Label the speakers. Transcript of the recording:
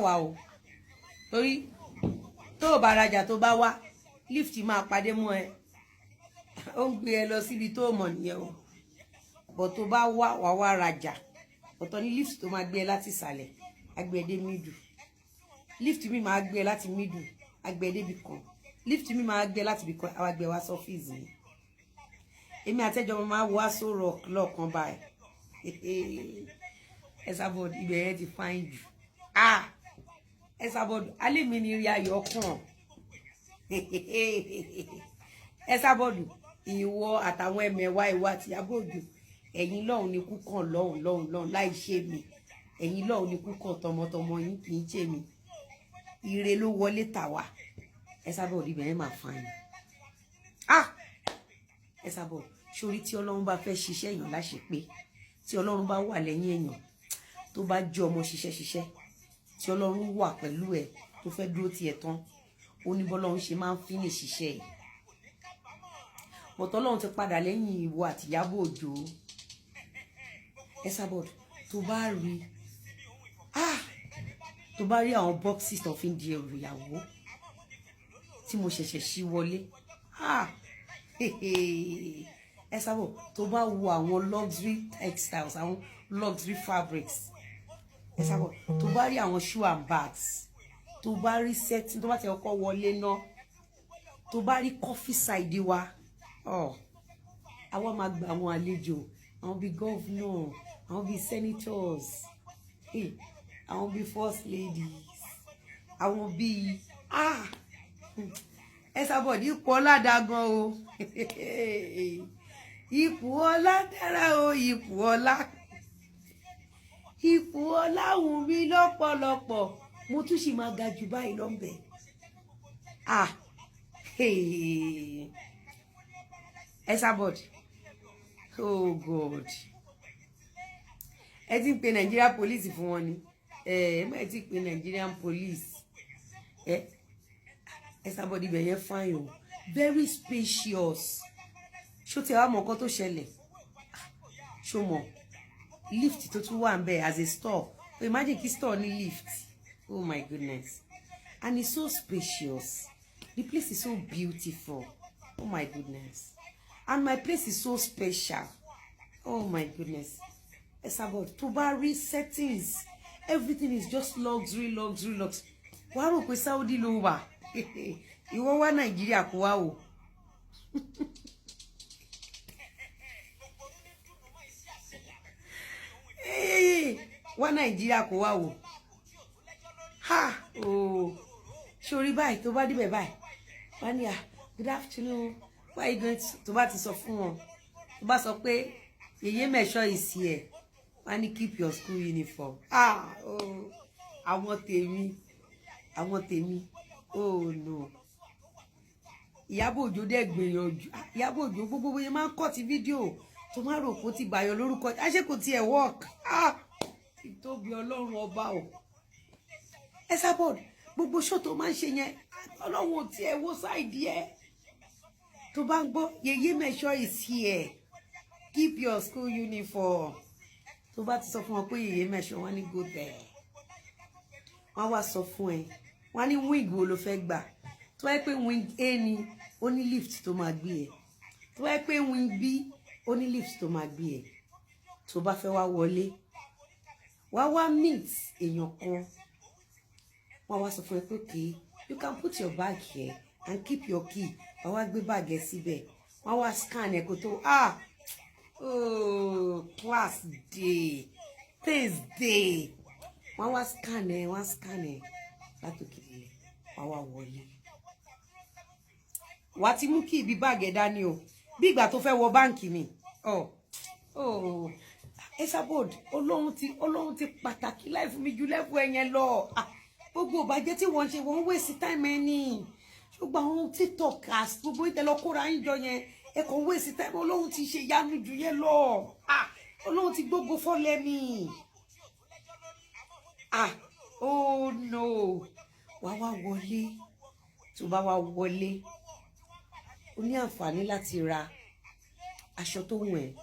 Speaker 1: Wá o, torí tó o bá rajà, tó bá wá, lift máa padé mọ́ ẹ, ó ń gbé ẹ lọ síbi tó o mọ̀ nìyẹn o. Bọ̀ tó bá wá, wà wá rajà. Ọ̀tọ̀ ní lift tó máa gbé ẹ láti ìsàlẹ̀, á gbé ẹ dé middle. Lift mi máa gbé ẹ láti middle, á gbé ẹ débi kan. Lift mi máa gbé ẹ láti ibì kan, á wá gbé ẹ wá sọ́fíìsì mi. Èmi àtẹ́jọ́ mo máa wọ Aso Rock lọ́ọ̀kan báyìí. Esabod, ibẹ̀ yẹn ti fine jù. Ah, Esabod, alẹ́ mi ni rí ayọ̀ kàn. Esabod, ìwọ àtàwọn ẹmẹ̀wà, ìwọ àti Ìyábọ̀ Òjó, ẹ̀yin lọ́hùn ní kú kàn lọ́hùn lọ́hùn lọ́hùn láì ṣe mi. Ẹ̀yin lọ́hùn ní kú kàn tọmọtọmọ yín, kì í ṣe mi. Ire ló wọlé tà wá. Esabod, ibẹ̀ yẹn máa fine. Ah, Esabod, sórí tí Ọlọ́run bá fẹ́ ṣiṣẹ́ èèyàn láṣepé, tí Ọlọ́run bá wà lẹ́yìn èèyàn, tó bá jẹ́ ọmọ ṣiṣẹ́ ṣiṣẹ́, tí Ọlọ́run wà pẹ̀lú ẹ̀, tó fẹ́ dúró tiẹ̀ tán, ó ní bọ́lọ́run ṣe máa ń finish ṣiṣẹ́ ẹ̀. Bọ̀tọ̀ Ọlọ́run ti padà lẹ́yìn ìwọ àti Ìyábọ̀ Òjó. Esabod, tó bá rí, ah, tó bá rí àwọn boxes tó fi ń di ẹrù ìyàwó tí mo ṣẹ̀ṣẹ̀ ṣí wọlé, ah, Esabod, tó bá wo àwọn luxury textiles, àwọn luxury fabrics, Esabod, tó bá rí àwọn shoe and bags, tó bá rí setting, tó bá ti kọ́kọ́ wọlé náà, tó bá rí coffee side wa, oh, àwa máa gba àwọn àlejò, àwọn bíi governor, àwọn bíi senators, hey, àwọn bíi first ladies, àwọn bíi, ah, Esabod, ipò ọlá dá gan o. Ipò ọlá dára o. Ipò ọlá, ipò ọlá wù mí lọ́pọ̀lọpọ̀. Mo tún sì máa ga jù báyìí lọ́nbẹ̀. Ah, Esabod, oh God, ẹ ti ń pe Nigeria police fún wọn ni. Ẹ ẹ ti pe Nigerian police. Ẹ Esabod, ibẹ̀ yẹn fine o, very spacious. Ṣó tí ẹ wá mọ nǹkan tó ṣẹlẹ̀? Ṣó mọ lift tó tún wà ń bẹ̀ as a store? Imagine kí store ní lift. Oh my goodness, and it's so spacious. The place is so beautiful. Oh my goodness, and my place is so special. Oh my goodness, Esabod, tó bá rí settings, everything is just luxury, luxury, luxury. Wàá rò pé Saudi ló wà. Ìwọ wá Nàìjíríà kó wá wò. Wá Nàìjíríà kó wá wò. Ha, ooo, sórí báyìí, tó bá débẹ̀ báyìí, wá ní à, "Good afternoon, why you going to?" Tó bá ti sọ fún wọn, tó bá sọ pé Yèyé Mẹ̀ṣọ́ is here, wá ní, "Keep your school uniform." Ah, oh, àwọn tèmi, àwọn tèmi, oh no. Ìyábọ̀ Òjó dẹ̀ gbìyànjú. Ìyábọ̀ Òjó, gbogbo bóyá máa ń kọ́ ti fídíò tó máa rò kó ti bàyọ̀ lórúkọ àṣé kò tiẹ̀ work. Ah, títóbi Ọlọ́run ọba o. Esabod, gbogbo ṣó tó máa ń ṣe yẹn, Ọlọ́run ò tiẹ̀ wó side ẹ̀. Tó bá ń gbọ́ "Yèyé Mẹ̀ṣọ́ is here, keep your school uniform", tó bá ti sọ fún wọn pé Yèyé Mẹ̀ṣọ́, wọn ní, "Go there." Wọ́n wá sọ fún ẹ, wọ́n ní wing wo ló fẹ́ gbà. Tó bá yẹ pé wing A ni, ó ní lift tó máa gbé ẹ. Tó bá yẹ pé wing B, ó ní lift tó máa gbé ẹ. Tó bá fẹ́ wá wọlé, wá wá meet èèyàn kan, wọ́n wá sọ fún ẹ pé, "Okay, you can put your bag here and keep your key." Wọ́n wá gbé báàgì ẹ síbẹ̀, wọ́n wá scan ẹ kó tó. Ah, oh, class dey, things dey. Wọ́n wá scan ẹ, wọ́n scan ẹ látòkè ilẹ̀, wọ́n wá wọlé. Wàá ti mú kí ibi báàgì ẹ dání o, bí ìgbà tó fẹ́ wọ báǹkì ni. Oh, Esabod, Ọlọ́run ti pàtàkì life mi ju level ẹ yẹn lọ. Ah, gbogbo ìbàjẹ́ tí wọ́n ṣe, wọ́n ń waste time ẹ ní. Ṣùgbọ́n àwọn TikTokers, gbogbo ìtẹ̀lọ́ kóra yín jọ yẹn, ẹ kàn waste time. Ọlọ́run ti ṣe yanu jù yẹn lọ. Ah, Ọlọ́run ti gbógo fọ́lẹ́ mi. Ah, oh no. Wá wá wọlé. Tó bá wá wọlé, o ní àǹfààní láti ra aṣọ tó wù ẹ́.